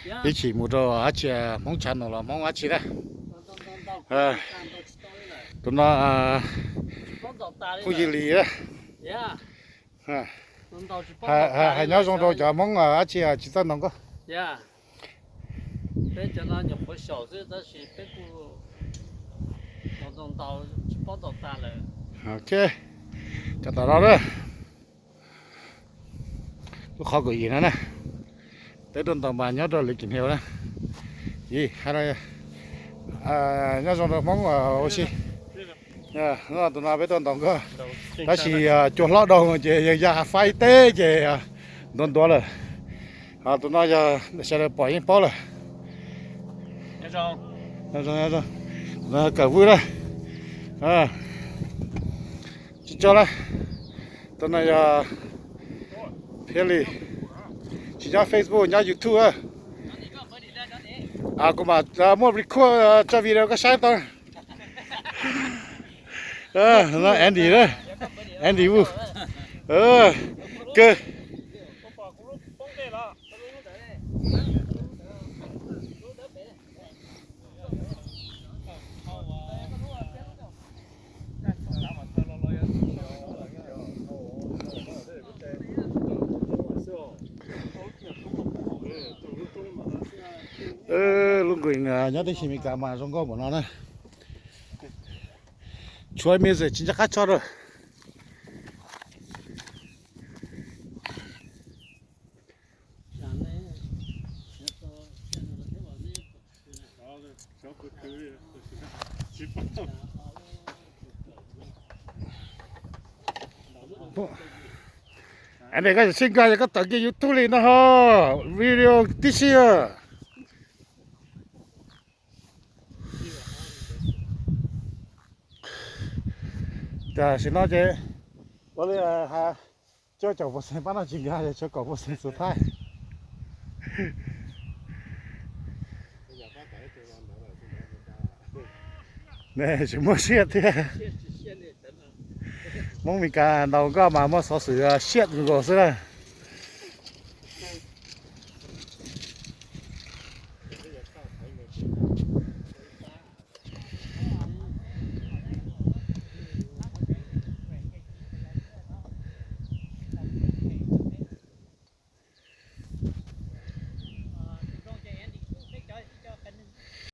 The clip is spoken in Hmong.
Ib chim mus rau dab tsi, Hmoob channel los Hmoob dab tsi na. Tus no Hmoob Yig Lis na. Hais nyob zoo rau cov Hmoob dab tsi tsis txawj ntaus nkoj. Ok, cov tom no na, lub qhov kaum yim no na, peb tuaj ntaus mas nyob rau Lij Kim Hniaus na. Nyob zoo rau Hmoob ua si. Tus no peb tuaj ntaus nkoj, tab sis cua hlob dhau ces yawg ya faib teb ces ntuav ntuav lawm. Tus no yog sawv daws pom yeej paub lawm. Kawm vwj na. Tsis tso na. Tus no yog Thiaj Lis, tsis nyob Facebook nyob YouTube. Kuv mam muab record tso video koj saib tau. No Andy, Andy Wu, kawg. Lub nqis nyob teb chaws Amelikas mas zoo nkauj npaum no na. Tshuav music tsis nco qab tso rau. Ntawm koj tsis nkag koj tawm kiag YouTube li no ho, video tib si. Tam sim no ces ua li cuaj caum percent pab no tsis nkag, tshuav kaum percent xuv thaij. Tsis muaj siab thiab. Hmoob Meskas ntaus nkoj mas muaj xov xwm siab nkaus xwb na.